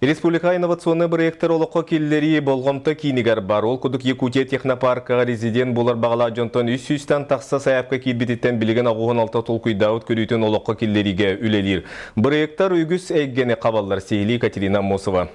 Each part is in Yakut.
Республика инновационнай бырайыактар олоххо киллэрии болҕомто киинигэр бар. Ол курдук Якутия технопаркаҕа резидент буолар баҕалаах дьонтон 300-тан тахса сайаапка киирбититтэн билигин 86 толкуйдаабыт көрүүтүн олоххо киллэриигэ үлэлиир. Бырайыактар үгүс эйгэни хабаллар. Сиһилии Екатерина Аммосова.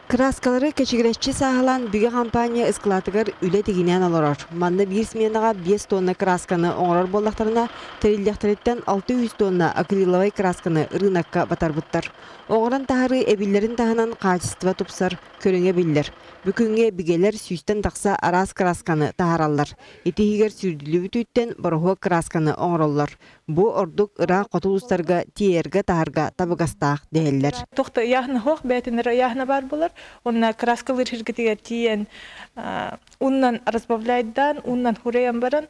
Кырааскалары кэчигирэччи сааһылаан Бигэ хампаанньа ыскылаатыгар үлэ тигинээн олорор. Манна биир сменаҕа 5 тонна кыраасканы оҥорор буоллахтарына, тэриллиэхтэриттэн 600 тонна акриловай кыраасканы ырыынакка батарбыттар. Оҥорон таһаарыы эбиллэрин таһынан хаачыстыба тупсар, көрүҥэ биллэр. Бу күҥҥэ бигэлэр сүүстэн тахса араас кыраасканы таһаараллар. Ити иһигэр сүүрдүллүбүт үүттэн бороһуок кыраасканы оҥороллор. Бу ордук ыраах хоту улуустарга тиэйэргэ-таһарга табыгастаах дэһэллэр. Туох да ыйааһына суох, бэйэтин эрэ ыйааһына баар буолар. Уонна кырааскалыыр сиргитигэр тиийэн ууннан разбавляйдаан, ууннан хурайан баран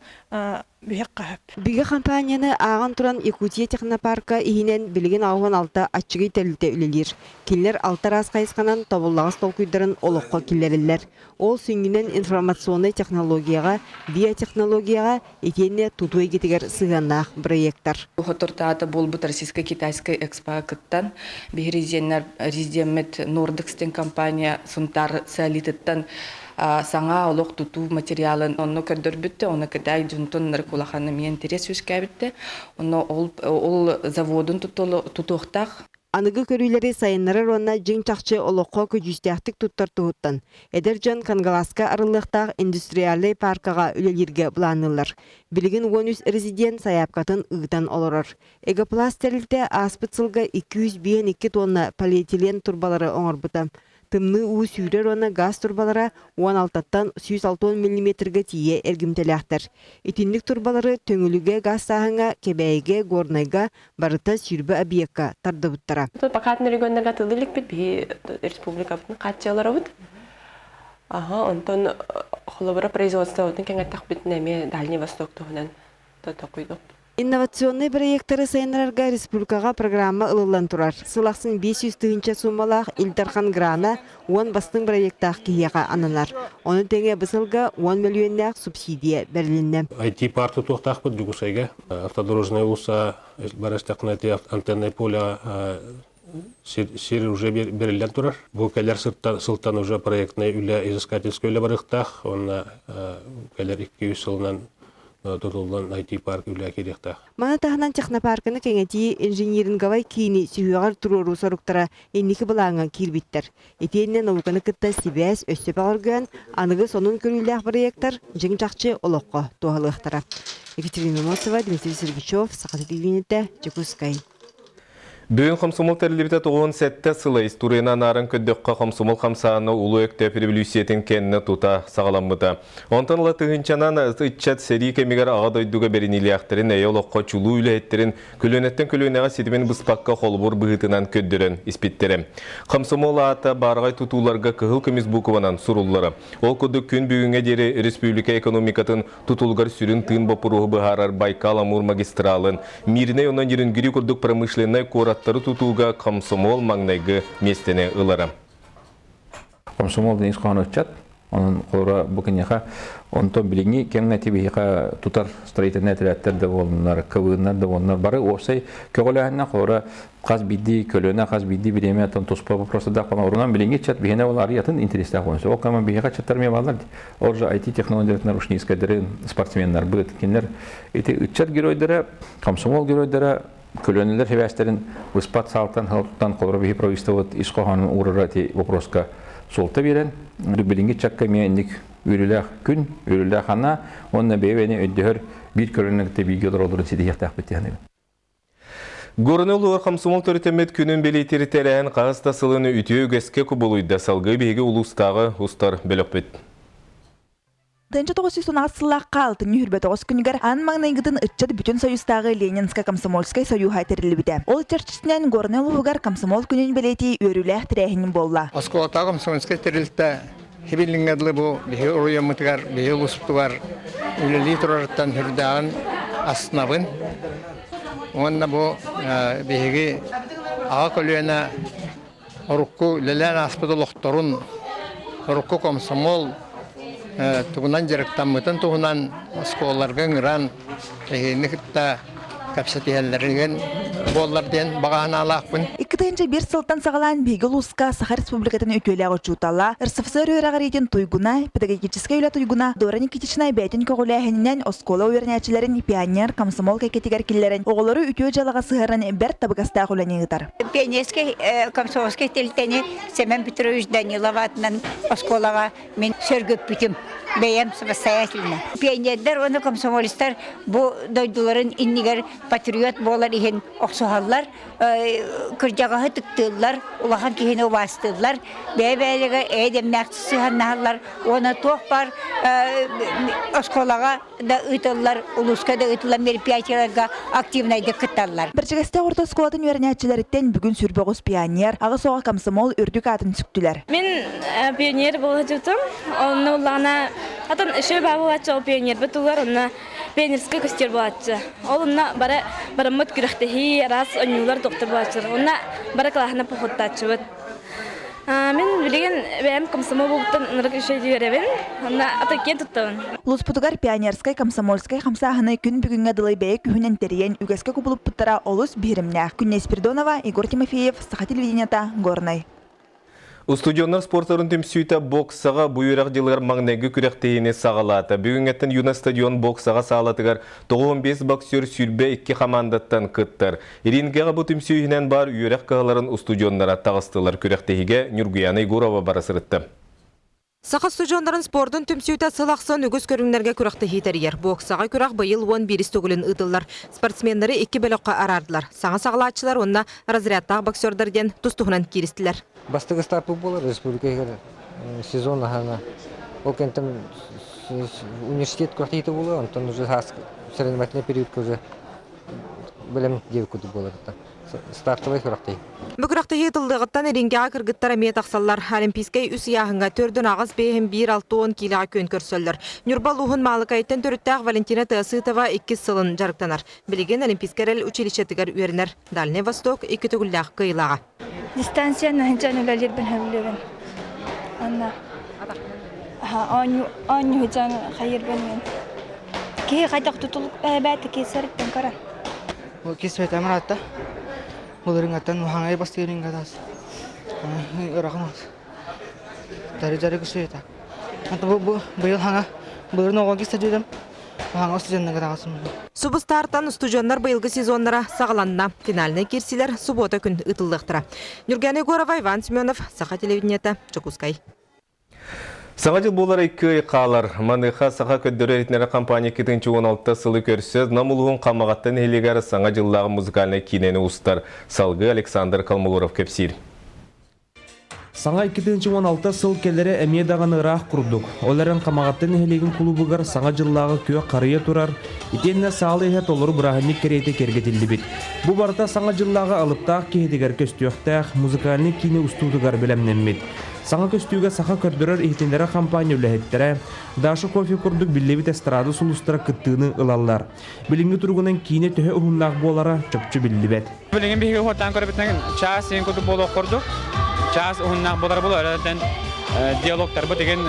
бүһэх хаһап. Бигэ хампаанньаны ааҕан туран Якутия технопарка иһинэн билигин 86 аччыгый тэрилтэ үлэлиир. Кинилэр алта араас хайысханан тобуллаҕас толкуйдарын олоххо киллэрэллэр. Ол сүнньүнэн информационнай технологияҕа, биотехнологияҕа итиэннэ тутуу эйгэтигэр сыһыаннаах бырайыактар. Соторутааҕыта буолбут российско-китайскай экспоҕа кыттан, биһи резидеммит Nordex диэн компания Сунтаар Сыалитыттан саҥа олох тутуу материалын онно көрдөрбүттэ, онно Кытай дьонтон ынырык улахан эмиэ интерес үөскээбиттэ. Онно ол, ол заводун тутуохтаах. Аныгы көрүүлэри сайыннарар уонна дьиҥ-чахчы олоххо көдьүүстээхтик туттар туһуттан, эдэр дьон Кангалааска арыллыахтаах индустриальнай пааркаҕа үлэлииргэ былаанныыллар. Билигин 13 резидент сайаапкатын ыытан олорор. Эгопласт тэрилтэ ааспыт сылга 252 тонна полиэтилен турбалары оҥорбута. Тымныы уу сүүрэр уонна гаас турбалара 16-тан 160 миллиметргэ тиийэ эргимтэлээхтэр. Итинник турбалары Төҥүлүгэ гаастааһыҥҥа, Кэбээйигэ, Горнайга барыта 20 объекка тардыбыттара. Пока атын регионнарга атыылыы иликпит, биһи республикабытын хааччыйаларабыт. Аха, онтон холобура производствобытын кэҥэттэхпитинэ эмиэ Дальний Восток туһунан токуйдук. Инновационнай бырайыактары сайыннарарга республикаҕа программа ылыллан турар. Сыл ахсын 500 тыһыынча суумалаах Ил Дархан грана 10 бастыҥ бырайыактаах киһиэхэ ананар. Ону тэҥэ бу сылга 10 мөлүйүөннээх субсидия бэрилиннэ. IT-парк тутуохтаахпыт Дьокуускайга. Автодорожная уулусса барыстахына антеннай поле сир уже бериллэн турар. Бу кэлэр сылтан уже проектнай үлэ, изыскательскай үлэ барыахтаах. Уонна кэлэр 200 сылынан тутуллан IT-парк үлэ киириэхтээх. Маны таһынан технопарканы кэҥэтии инжиниринговай киини сүһүөҕэр туруоруу соруктара инники былааҥҥа киирбиттэр. Итиэннэ науканы кытта сибээс өссө бөҕөргөөн, аныгы сонун көрүүлээх бырайыактар дьиҥ-чахчы олоххо туһалыахтара. Екатерина Носова, Дмитрий Сергучев, Саха телевидениетэ, Дьокуускай. Бүгүн хомсомол тэриллибитэ 97 сыла историяны анааран көрдөххө, хомсомол хамсаана Улуу Өктөөп революциятын кэннэ тута саҕаламмыта. Онтон ыла тыһыынчанан ыччат сэрии кэмигэр Аҕа дойдуга бэриниилээхтэрин, эйэ олоххо чулуу үлэһиттэрин көлүөнэттэн көлүөнэҕэ ситимин быспакка холобур быһыытынан көрдөрөн испиттэрэ. Комсомол аата баараҕай тутууларга кыһыл көмүс буукубанан суруллара. Ол курдук күн бүгүҥҥэ диэри республика экономикатын тутулугар сүрүн тыын боппуруоһу быһаарар Байкал-Амур магистралын, Мирнэй онон Нерюнгри курдук промышленнай куораттары тутууга комсомол маҥнайгы миэстэни ылара. Комсомол Денис хоһоон ыччат, онон холобура бу киниэхэ онтон билиҥҥи кэмҥэ тибиһиэхэ тутар строительнай этэрээттэр да буоллуннар, КВНнар да буоллуннар бары уопсай көҕүлээһиннэн холобура хас биирдии көлүөнэ, хас биирдии бириэмэ оттон туспа вопростордаах буолан урунан билиҥҥи ыччат биһиэнэ ол арыйатын интэриэстээх буолан ол кама биһиэхэ ыччаттар эмиэ бааллар ол же IT технологиятынан ушнийскайдары спортсменнарбыт кинилэр ити ыччат геройдара комсомол геройдара көлүөнэлэр сибээстэрин быспат саалтан туттан холобура биһи правительствобыт ис хоһоонун уурара ити вопроска суолта биэрэн билиҥҥи ыччакка эмиэ инник үөрүүлээх күн үөрүүлээх анаа уонна бэйэ-бэйэни өйдөһөр биир көлүөнэ кытта бииргэ олороллорун ситиһиэхтээхпит диэн Горнай улууһугар комсомол төрүтэммит күнүн бэлиэтиир тэрээһин хаһыс да сылын үтүө үгэскэ кубулуйда. Салгыы биһиги улуустааҕы устар бөлөхпүт. 1918 сыллаахха алтынньы 29 күнүгэр аан маҥнайгытын ыччат бүтүн Союзтааҕы Ленинскэй комсомольскай союһа тэриллибитэ. Ол чэрчитинэн Горнай улууһугар комсомол күнүн бэлиэтии үөрүүлээх тэрээһин буолла. Оскуолатааҕы комсомольскай тэрилтэ Хибиллиҥҥэ дылы бу биһи оройуоммутугар, биһи улууспутугар үлэлии турарыттан сүрдээҕин астынабын. Уонна бу биһиги аҕа көлүөнэ урукку үлэлээн ааспыт олохторун, урукку комсомол тугунан дьарыктаммытын туһунан оскуолаларга ыҥыран эһигини кытта кэпсэтиһэллэригин. буоллар диэн баҕа санаалаахпын. 2001 сылтан саҕалаан биһиги улууска Саха Республикатын үтүөлээх учуутала, РСФСР үөрэҕириитин туйгуна, педагогическай үлэ туйгуна Дора Никитична бэйэтин көҕүлээһининэн оскуола үөрэнээччилэрин пионер, комсомол кэккэтигэр киллэрэн, оҕолору үтүө дьыалаҕа сыһыаран бэрт табыгастаах үлэни ыытар. Пионерскай комсомольскай тэрилтэни Семен Петрович Данилов аатынан оскуолаҕа мин сөргүппүтүм бэйэм самостоятельно. Пионердар уонна комсомолецтар бу дойдуларын иннигэр патриот буолар иһин охсуһаллар, кырдьаҕаһы ытыктыыллар, улахан киһини убаастыыллар, бэйэ-бэйэлэригэр эйэ-дэмнээх сыһыаннаһаллар уонна туох баар оскуолаҕа да ыытыллар, улууска да ыытыллар мероприятиеларга активнайдык кытталлар. Бэрдьигэстээх орто оскуолатын үөрэнээччилэриттэн бүгүн сүрбэҕүс пионер, аҕыс оҕо комсомол үрдүк аатын сүктүлэр. Мин пионер буола сылдьыбытым. Онно буллаҕына, атын еще баа буолааччы, ол пионербыт тугар, онно пионерскай костер буолааччы. Ол онно бары бараммыт күрэхтэһии, араас оонньуулар доктор буолааччылар. Онно бары кылааһынан походтааччыбыт. Мин билигин бэйэм комсомол буолбуттан ынырык үчүгэй үөрэбин. Онно ата киэн туттабын. Улууспутугар пионерскай комсомольскай хамсааһыны күн бүгүҥҥэ дылы бэйэ күһүнэн тэрийэн үгэскэ кубулуппуттара олус биһиримнээх. Күннэй Спиридонова, Егор Тимофеев, Саха телевидениета, Горнай. Устудьуоннар спортарын түмсүүтэ боксаҕа бу үөрэх дьылыгар маҥнайгы күрэхтэһиини саҕалаата. Бүгүҥҥэттэн Юна стадион боксаҕа саалатыгар 95 боксер 22 хамаандаттан кыттар. Рингэҕэ бу түмсүү иһинэн баар үөрэх кыһаларын устудьуоннара таҕыстылар. Күрэхтэһиигэ Ньургуйаана Егорова бара сырытта. Саха устудьуоннарын спордун түмсүүтэ сыл ахсын үгүс көрүҥнэргэ күрэхтэһии тэрийэр. Боксаҕа күрэх быйыл 11 төгүлүн ыытыллар. Спортсменнары икки бөлөххө араардылар. Саҥа саҕалааччылар уонна разрядтаах боксердар диэн тус-туһунан кииристилэр. Бастакы старпыт буолар республика иһигэр сезон аһана. Ол кэнтэн университет күрэхтэһиитэ буолуо, онтон уже соревновательный периодка уже бэлэм диэбит курдук буолар стартовай күрэхтэһии. Бу күрэхтэһии тыллыаҕыттан рингэҕэ кыргыттар эмиэ тахсаллар. Олимпийскай үс ыйааһыҥҥа төрдүн аҕыс бэйэһин биир алта уон киилэҕэ күөн көрсөллөр. Ньурба улууһун Маалыкайыттан төрүттээх Валентина Тыасытова иккис сылын дьарыктанар. Билигин Олимпийскай эрэл училищетыгар үөрэнэр. Дальнай Восток икки төгүллээх кыайыылааҕа. Дистанция наһынчан үлэлиирбин сөбүлүүбүн. Анна оонньуу хайырбын мен. Киһи хайдах тутулук бэйбээти киирсэриттэн көрөн. Кисметем ыраатта. Былырыҥаттан хаҥай бастыырынга таас. Ырахан Дары-дары күсүөтэ. Бу быйыл хаҥа былырын оҕо кистадьыдым. Хаҥа устудьуоннарга таҕасым. Субустаартан устудьуоннар быйылгы сезоннара саҕаланна. Финальнай киирсиилэр субуота күн ыытыллыахтара. Ньургуяна Егорова, Иван Семенов, Саха телевидениета, Дьокуускай. Саҥа дьыл буолар икки ый хаалар. Маныаха Саха көрдөрөр иһитиннэрэр компания 2016 сылы көрсө Нам улууһун Хамаҕатта нэһилиэгэр Саҥа дьыллааҕы музыкальнай киинэни устар. Салгыы Александр Колмогоров кэпсиир. Саҥа 2016 сыл кэлэрэ эмиэ даҕаны ыраах курдук. Ол эрэн Хамаҕатта нэһилиэгин кулуубугар Саҥа дьыллааҕы күөх харыйа турар, итиэннэ саала иһэ толору бырааһынньык кэриэтэ киэргэтиллибит. Бу барыта Саҥа дьыллааҕы алыптаах киһитигэр көстүөхтээх музыкальнай киинэ устуутугар бэлэмнэммит. Саҥа көстүүгэ саха көрдөрөр-иһитиннэрэр хампаанньа үлэһиттэрэ, Даша Кофе курдук биллибит эстрада сулустара кыттыыны ылаллар. Билиҥҥи туругунан киинэ төһө уһуннаах буолара чопчу биллибэт. Билигин биһиги уһуттаан көрбүтүнэн чаас син курдук буолуох курдук. Чаас уһуннаах буолар буолар эрэн диалогтарбыт игин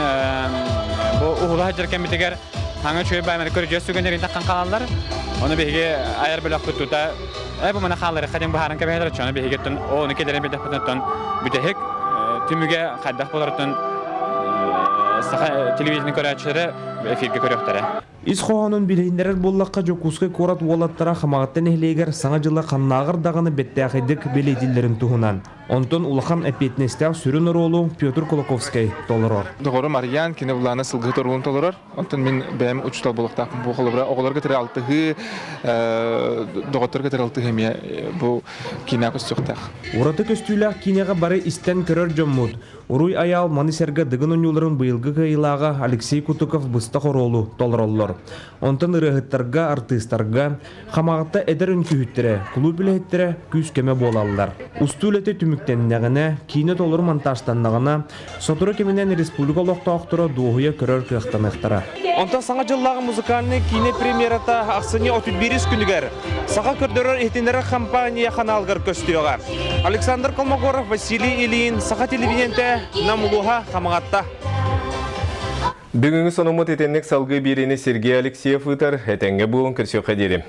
бу уһула сылдьар кэммитигэр хаҥа үчүгэй баайманы көрүдьүөс түгэннэрин таххан хаалаллар. Ону биһиги айар бөлөхпүт тута бу маны хаалларыахха диэн быһааран кэбиһэлэр. Оччону биһиги оттон ону киллэрэн биэрдэхпитинэ оттон бүтэһик түмүгэ хайдах буоларыттан саха телевидение көрөөччүлэрэ эфиргэ көрүөхтэрэ. Ис хоһоонун билиһиннэрэр буоллахха, Дьокуускай куорат уолаттара Хамаҕатта нэһилиэгэр Саҥа дьыла ханнааҕар даҕаны бэртээхэйдик бэлиэтииллэрин туһунан. Онтон улахан эппиэтинэстээх сүрүн оруолу Петр Кулаковскай толорор. Доҕорум Арыйаан кини былаана сылгыһыт оруолун толорор. Онтон мин бэйэм учуутал буолуохтаахпын. Бу холобура оҕолорго кытары алтыһыы, доҕотторго кытары алтыһыы эмиэ бу киинэҕэ көстүөхтээх. Ураты көстүүлээх киинэҕэ бары истэн көрөр дьоммут. Уруй Айаал маны сэргэ Дыгын оонньууларын быйылгы кыайыылааҕа Алексей Кутуков быстах оруолу толороллор. Онтон ырыаһыттарга, артыыстарга Хамаҕатта эдэр үҥкүүһүттэрэ, кулууп үлэһиттэрэ күүс-көмө буолаллар. Устуу үлэтэ түмүктэннэҕинэ, киинэ толору монтажтаннаҕына, сотору кэминэн республика олохтоохторо дуоһуйа көрөр кыахтаныахтара. Онтон Саҥа дьыллааҕы музыкальнай киинэ премьерата ахсынньы 31 күнүгэр Саха көрдөрөр иһитиннэрэр компания ханаалыгар көстүөҕэ. Александр Колмогоров, Василий Ильин, Саха телевидениетэ, Нам улууһа, Хамаҕатта. Бүгүҥҥү сонуммут итинник салгыы биэриини Сергей Алексеев ыытар. Этэҥҥэ буолун, көрсүөххэ диэри.